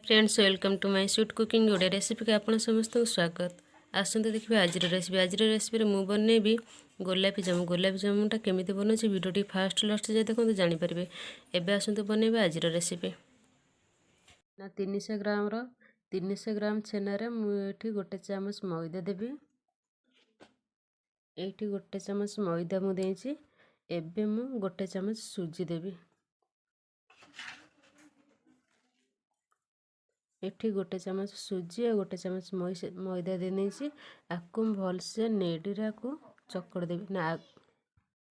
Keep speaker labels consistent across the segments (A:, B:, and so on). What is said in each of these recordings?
A: Friends, welcome to my sweet cooking Odia ରେସିପିକୁ ଆପଣ ସମସ୍ତଙ୍କୁ ସ୍ୱାଗତ। ଆସନ୍ତୁ ଦେଖିବା ଆଜିର ରେସିପି। ଆଜିର ରେସିପିରେ ମୁଁ ବନେଇବି ଗୋଲାପି ଜାମୁ। ଗୋଲାପି ଜାମୁଟା କେମିତି ବନାଉଛି, ଭିଡ଼ିଓଟି ଫାଷ୍ଟ ଲାଷ୍ଟ ଯାଏ ଦେଖନ୍ତୁ, ଜାଣିପାରିବେ। ଏବେ ଆସନ୍ତୁ ବନେଇବା ଆଜିର ରେସିପି। ନା, 300 ଗ୍ରାମର, 300 ଗ୍ରାମ ଛେନାରେ ମୁଁ ଏଇଠି 1 ଚାମଚ ମଇଦା ଦେବି। ଏଇଠି 1 ଚାମଚ ମଇଦା ମୁଁ ଦେଇଛି। ଏବେ ମୁଁ 1 ଚାମଚ ସୁଜି ଦେବି। ଏଠି 1 ଚାମଚ ସୁଜି ଆଉ 1 ଚାମଚ ମଇଦା ଦେଇ ଦେଇଛି। ଆକୁ ମୁଁ ଭଲସେ ନେଡ଼ିରେ ଆକୁ ଚକଡ଼ି ଦେବି। ନା,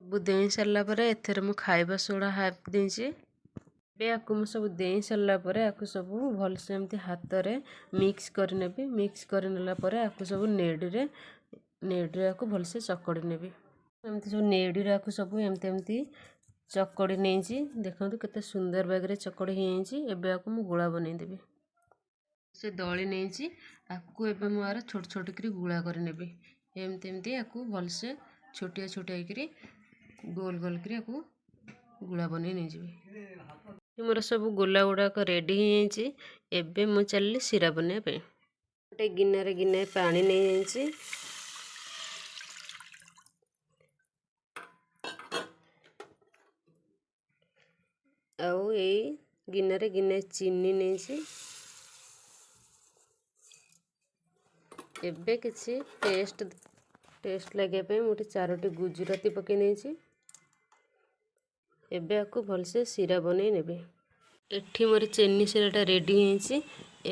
A: ସବୁ ଦେଇ ସାରିଲା ପରେ ଏଥିରେ ମୁଁ ଖାଇବା ସୋଡ଼ା ହାଫ୍ ଦେଇଛି। ଏବେ ଆକୁ ମୁଁ ସବୁ ଦେଇ ସାରିଲା ପରେ ଆକୁ ସବୁ ଭଲସେ ଏମିତି ହାତରେ ମିକ୍ସ କରିନେବି। ମିକ୍ସ କରିନେଲା ପରେ ଆକୁ ସବୁ ନେଡ଼ିରେ ଆକୁ ଭଲସେ ଚକଡ଼ି ନେବି। ଏମିତି ସବୁ ନେଡ଼ିରେ ଆକୁ ସବୁ ଏମିତି ଏମିତି ଚକଡ଼ି ନେଇଛି। ଦେଖନ୍ତୁ କେତେ ସୁନ୍ଦର ବାଗରେ ଚକଡ଼ି ହେଇଯାଇଛି। ଏବେ ଆକୁ ମୁଁ ଗୁଳା ବନେଇଦେବି। ସେ ଦଳି ନେଇଛି ଆକୁ। ଏବେ ମୁଁ ଆର ଛୋଟ ଛୋଟ କରି ଗୁଳା କରିନେବି। ଏମିତି ଏମିତି ଆକୁ ଭଲସେ ଛୋଟିଆ ଛୋଟିଆ କରି ଗୋଲ ଗୋଲ କରି ଆକୁ ଗୁଳା ବନେଇ ନେଇଯିବି। ମୋର ସବୁ ଗୋଲା ଗୁଡ଼ାକ ରେଡ଼ି ହେଇଯାଇଛି। ଏବେ ମୁଁ ଚାଲିଲି ଶିରା ବନେଇବା ପାଇଁ। ଗୋଟେ ଗିନାରେ ଗିନାଏ ପାଣି ନେଇଯାଇଛି। ଆଉ ଏଇ ଗିନାରେ ଗିନାଏ ଚିନି ନେଇଛି। ଏବେ କିଛି ଟେଷ୍ଟ ଲାଗିବା ପାଇଁ ମୁଁ ଏଠି 4ଟି ଗୁଜୁରାତି ପକାଇ ନେଇଛି। ଏବେ ଆକୁ ଭଲସେ ଶିରା ବନେଇ ନେବି। ଏଠି ମୋର ଚିନି ଶିରାଟା ରେଡ଼ି ହେଇଛି।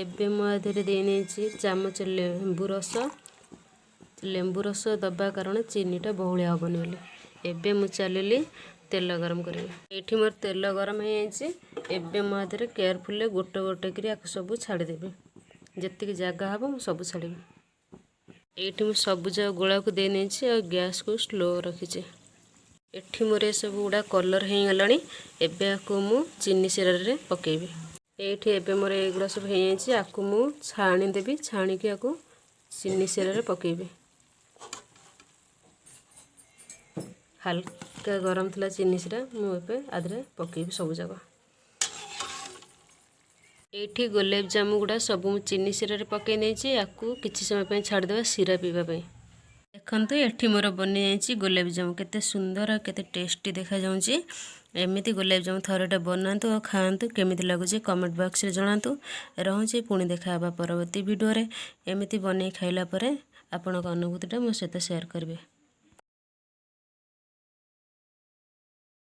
A: ଏବେ ମୁଁ ଆ ଦେହରେ ଦେଇ ନେଇଛି ଚାମଚ ଲେମ୍ବୁ ରସ। ଲେମ୍ବୁ ରସ ଦେବା କାରଣ ଚିନିଟା ବହଳିଆ ହେବନି ବୋଲି। ଏବେ ମୁଁ ଚାଲିଲି ତେଲ ଗରମ କରିବି। ଏଇଠି ମୋର ତେଲ ଗରମ ହେଇଯାଇଛି। ଏବେ ମୁଁ ଆ ଦେହରେ କେୟାରଫୁଲି ଗୋଟେ ଗୋଟେ କରି ଆକୁ ସବୁ ଛାଡ଼ିଦେବି। ଯେତିକି ଜାଗା ହେବ ମୁଁ ସବୁ ଛାଡ଼ିବି। ଏଇଠି ମୁଁ ସବୁଯାକ ଗୋଳାକୁ ଦେଇ ନେଇଛି ଆଉ ଗ୍ୟାସ୍କୁ ସ୍ଲୋ ରଖିଛି। ଏଠି ମୋର ଏସବୁ ଗୁଡ଼ା କଲର୍ ହେଇଗଲାଣି। ଏବେ ଆକୁ ମୁଁ ଚିନି ଶିରାରେ ପକାଇବି। ଏଇଠି ଏବେ ମୋର ଏଇଗୁଡ଼ା ସବୁ ହେଇଯାଇଛି। ଆକୁ ମୁଁ ଛାଣିଦେବି। ଛାଣିକି ଆକୁ ଚିନି ଶିରାରେ ପକାଇବି। ହାଲକା ଗରମ ଥିଲା ଚିନି ଶିରା, ମୁଁ ଏବେ ଆଧିରେ ପକାଇବି ସବୁଯାକ। ଏଇଠି ଗୋଲାପଜାମୁ ଗୁଡ଼ା ସବୁ ମୁଁ ଚିନି ଶିରାରେ ପକାଇ ନେଇଛି। ଆକୁ କିଛି ସମୟ ପାଇଁ ଛାଡ଼ିଦେବା ଶିରା ପିଇବା ପାଇଁ। ଦେଖନ୍ତୁ, ଏଠି ମୋର ବନିଯାଇଛି ଗୋଲାପଜାମୁ। କେତେ ସୁନ୍ଦର ଆଉ କେତେ ଟେଷ୍ଟି ଦେଖାଯାଉଛି। ଏମିତି ଗୋଲାପଜାମୁ ଥରଟେ ବନାନ୍ତୁ ଆଉ ଖାଆନ୍ତୁ। କେମିତି ଲାଗୁଛି କମେଣ୍ଟ ବକ୍ସରେ ଜଣାନ୍ତୁ। ରହୁଛି, ପୁଣି ଦେଖା ହେବା ପରବର୍ତ୍ତୀ ଭିଡ଼ିଓରେ। ଏମିତି ବନେଇ ଖାଇଲା ପରେ ଆପଣଙ୍କ ଅନୁଭୂତିଟା ମୋ ସହିତ ସେୟାର କରିବେ।